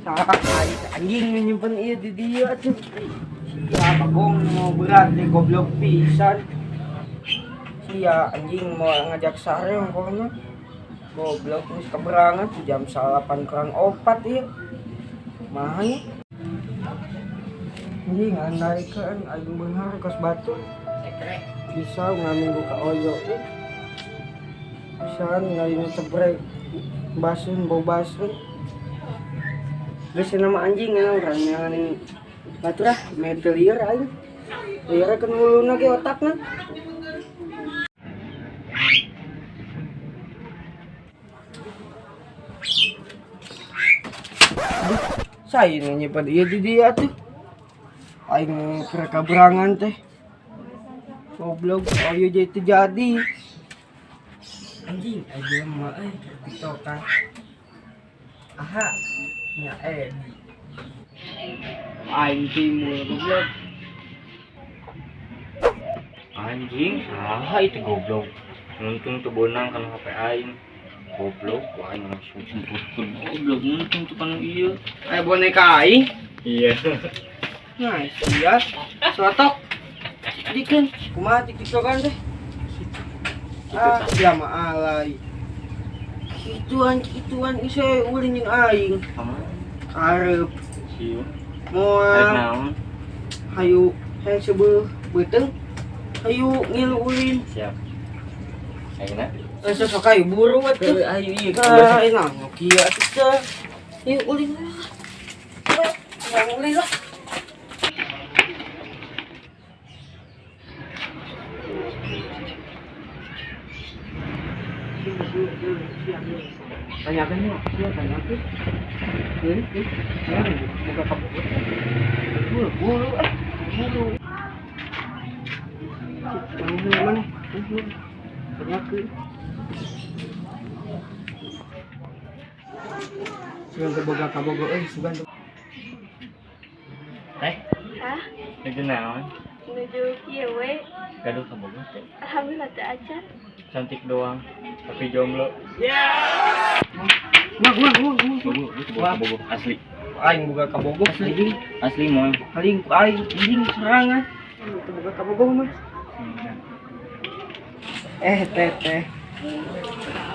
Saha anjing nyimpen ieu di dieu atuh. Sia bagong mau berat deh, goblok pisan. Sia anjing mau ngajak sareng pokoknya. Goblok geus keberangan tuh jam 7.45 ieu. Kumaha nya? Anjing andaikan aing beunghar kos batu. Bisa ngaminggu ka oyo. Bisa ningali nu cebrek basun bau basun. Geus nama anjing nya urang nyanganin batur ah metel lieur aing. Lieur kan wuluna ge otakna. Aduh, saya nu nyimpen ieu di dieu atuh. Aing keur kaberangan teh. Goblok, oyo jadi teu jadi. Anjing, aing mah euy tiktokan. Aha, nya aing timbul goblok. Anjing, saha itu goblok. Untung tuh bonang kana HP aing. Goblok, wah aing langsung jemputkeun goblok untung tuh kana ieu. Aya boneka aing. Iya. Nah, sia. Sotok. Dikeun, kumaha tiktokan teh? Ah, sia mah alay. Kituan kituan iseh ulin jeung aing. Karep Sieu. Rek moal naon? Hayu hayang seubeuh beuteung. Hayu ngilu ulin. Siap. Ayeuna Eh sok hayu buru atuh. Ayo ieu. Ah, enak nu kieu atuh teh. Yuk ulin lah. Yang ulin lah. Tanyakan yuk, iya tanyakan. Ini, ini, buka kamu. Buru, buru, eh, buru. Tanyakan mana? Tanyakan. Sugan teu boga kabogo euy, sugan teu. Teh, Hah? nuju naon? Nuju kieu we. Gaduh kabogoh teh. Alhamdulillah teu acan. Cantik doang, tapi jomblo. Wah, wah, wah, wah. Bogo, boga kabogoh asli. Aing boga kabogoh anjing. Asli moal. Paling ku aing anjing serangan. Teu boga kabogoh mah. Eh, teh teh.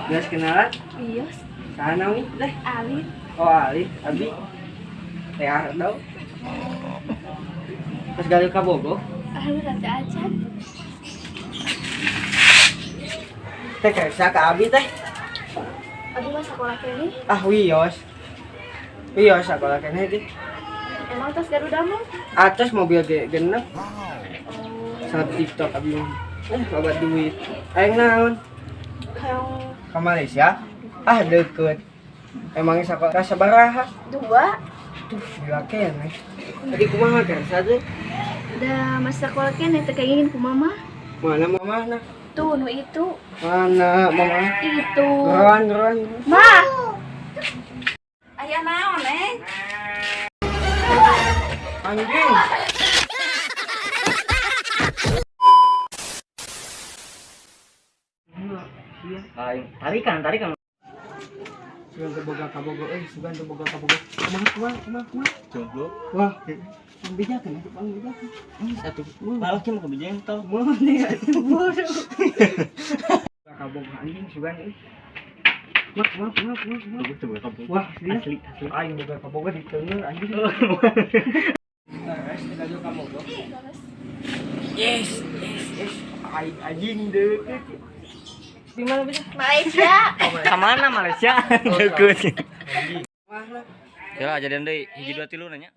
Geus kenalan? Iya, Saha nami teh? Alit. Oh, Ali, Abi. Teh Ardo. Terus gaduh kabogoh. Alhamdulillah teu acan. Teh kersa ka Abi teh. Abi mah sakola keneh. Ah, wios. Wios sakola keneh teh. Emang tos gaduh damel? Atas mobil ge genep. Oh, Sangat TikTok abi mah. Eh, loba duit. Aing naon? Hayang Ka Malaysia? Ah, deket. Emangnya sakola sabaraha? 2. Tuh, gila keneh. Tadi kumaha kersa teh? Da masa sekolah keneh teu kaingin ku mama. Mana mamahna? Tuh nu itu. Mana mama? Itu. Geroan, geroan. Ma. Aya naon eh? Anjing. Aing tarikan, tarikan. Sugan teu boga kabogo euy, sugan teu boga kabogo. Kumaha kumaha kumaha kumaha? Jomblo. Wah, pangbejakeun atuh pangbejakeun. Satu. Malah mah kudu jentol. Moal nih atuh bodoh. Kabogo anjing sugan euy. Wah, wah, wah, wah, wah. Boga teu boga kabogoh. Wah, serius? Asli, asli. Aing boga kabogo diteuneur anjing. Terus gaduh kabogo. Yes, yes, yes. Aing anjing deukeut. Di mana bisa? Malaysia. Ka mana Malaysia? Deukeut. Mana? Kira jadian deui hiji dua tilu nanya.